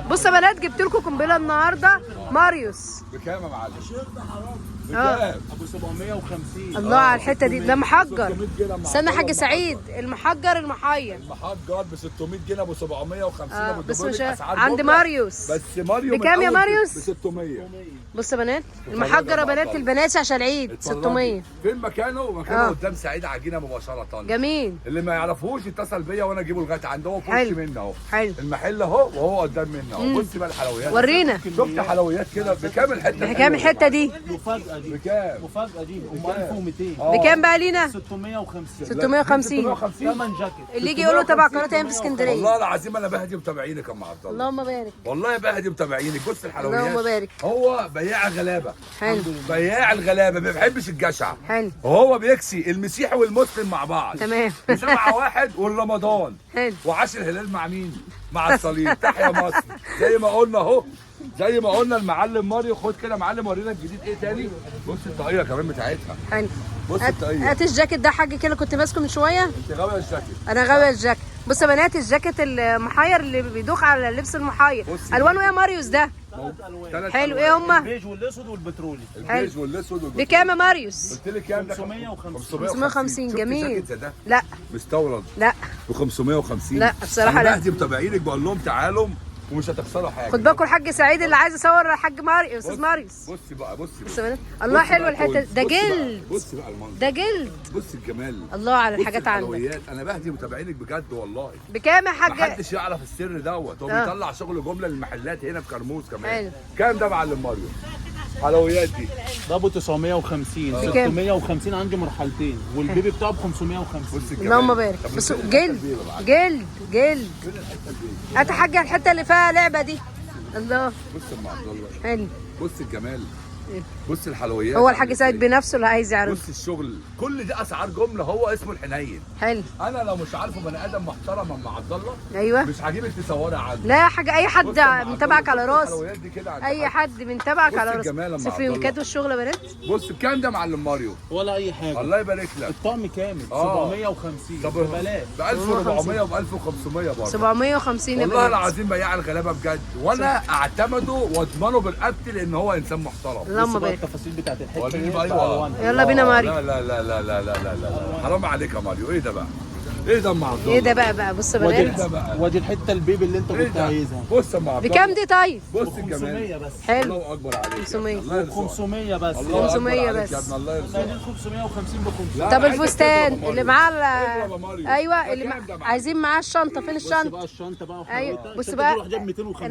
بصوا يا بنات، جبت لكم قنبلة النهارده. ماريوس بكام يا معلم؟ بكام؟ ابو 750. الله على الحتة دي، ده محجر. 600 جنيه مع استنى حاج الله. سعيد، المحجر المحير. المحجر ب 600 جنيه ابو 750. ابو بس دبي مش أسعار عند جملة. ماريوس. بس ماريو من بكام يا أول ماريوس؟ ب 600. بص يا بنات، المحجر يا بنات البنات عشان العيد. اتفرجي. 600. فين مكانه؟ مكانه آه. قدام سعيد عجينه مباشرة. جميل. اللي ما يعرفوش يتصل بيا وانا اجيبه لغاية عنده، هو في وش حلو. مني اهو. حلو. المحل اهو وهو قدام مني اهو. بصي بقى الحلويات. ورينا. شفت حلويات كده؟ بكام الحتة؟ بكام الحتة دي؟ مفاجأة دي. بكام؟ مفاجأة دي ام 1200. آه. بكام بقى لينا؟ 650. 650. 650. ثمن جاكيت. اللي يجي يقول له تبع قناة ايام في اسكندرية. والله العظيم انا بهدي متابعينك يا ام عبد الله. اللهم بارك. والله بهدي متابعينك. بص الحلويات. اللهم بارك. هو بياع غلابة. حلو. بياع الغلابة ما بيحبش الجشع. حلو. وهو بيكسي المسيحي والمسلم مع بعض. تمام. سبعة واحد والرمضان. حلو. وعاش الهلال مع مين؟ مع الصليب. تحيا مصر. زي ما قلنا اهو، زي ما قلنا المعلم ماريو. خد كده يا معلم ورينا الجديد ايه تاني. بص الطاقية كمان بتاعتها. حلو. بص هات الطاقية. هات الجاكيت ده حاج كده كنت ماسكه من شوية. انت غاويه الجاكيت. انا غاويه الجاكيت. بص يا بنات، الجاكيت المحير اللي بيدوخ على اللبس المحير. بصي. الوانه ايه يا ماريوس ده؟ تلات حلو. ألوان. ايه هما؟ البيج والاسود والبترولي. البيج والاسود والبترولي. بكام يا ماريوس؟ قلت لك كام ده؟ 550. 550. شفت جميل. جاكيت زي ده؟ لا. مستورد. لا. ب 550. لا، بصراحة أنا لا. بهدي متابعينك، بقول لهم تعالوا ومش هتخسروا حاجة. خد بالكم الحاج سعيد اللي عايز يصور الحاج ماريوس، استاذ ماريوس. بصي بقى، بصي بص يا بنات، الله بصي حلوة بقى الحتة التونس. ده. بصي بقى- جلد. بصي بقى المنظر. ده جلد. بصي الجمال. الله على بصي الحاجات عندك. الحلويات. انا بهدي متابعينك بجد والله. بكام يا حاج؟ محدش يعرف السر دوت. هو آه. بيطلع شغل جملة للمحلات هنا في كرموز كمان. حلو. كام ده يا معلم ماريو؟ حلويات دي ده ابو 950. بكام؟ 650 عندي مرحلتين، والبيبي بتاعه ب 550. بص الجمال. اللهم بارك. طب بص فين الحتة جلد. البيضة يا معلم؟ جلد جلد. فين الحتة البيضة؟ هات يا حاج الحتة اللي فيها لعبه دي. الله. بص يا ام عبد الله. حلو. بص الجمال. بص الحلويات. هو الحاج عامل سعيد إزاي. بنفسه اللي عايز يعرف. بص الشغل، كل دي اسعار جملة. هو اسمه الحنين. حلو. انا لو مش عارفه بني ادم محترم ام عبد الله، ايوه. مش هجيبك تصوري عنده. لا يا حاج، اي حد بص يا أم عبد من تبعك الله، على بص راسي. الحلويات دي كده عند اي حد من تبعك بص على راسي. الجمال يا أم شوف عبد الله. يمكاتو الشغل يا بنات. بص بكام ده يا معلم ماريو؟ ولا اي حاجة. الله يبارك لك. الطقم كامل. آه. 750. طب ببلاش. ب 1400 وب 1500 برضه. 750 يا والله بنات. العظيم بياع الغلابة بجد، وانا اعتمده واضمنه برقبتي لان هو انسان محترم. اللهم بص بقى بارك. التفاصيل بتاعت الحتة وريني دي بقى. ايوه. بألوانها. يلا بينا ماريو. لا لا لا لا لا لا لا لا، حرام عليك يا ماريو. ايه ده بقى؟ ايه ده يا ام عبد الله؟ ايه ده بقى بقى؟ بص يا وادي بنات. ده بقى؟ وادي الحتة البيبي اللي انت ايه كنت ده؟ عايزها. بص يا ام عبد الله. بكام دي طيب؟ بص ب 500 الجمال. بس. حلو. الله اكبر عليك. 500. الله يرزقك. 500 بس. الله أكبر 500 عليك بس. يا ابن الله قايلين يرزقك. 550 ب 500. لا، طب أنا عايزك الفستان تضرب يا اللي ماريو. معاه اضرب يا ماريو. ايوه ده اللي كام ده يا معلم؟ عايزين معاه الشنطة. فين بص الشنطة؟ بقى الشنطة بقى ايوه وحلاوتها. بص الشنطة بقى. دي لوحدها ب 250.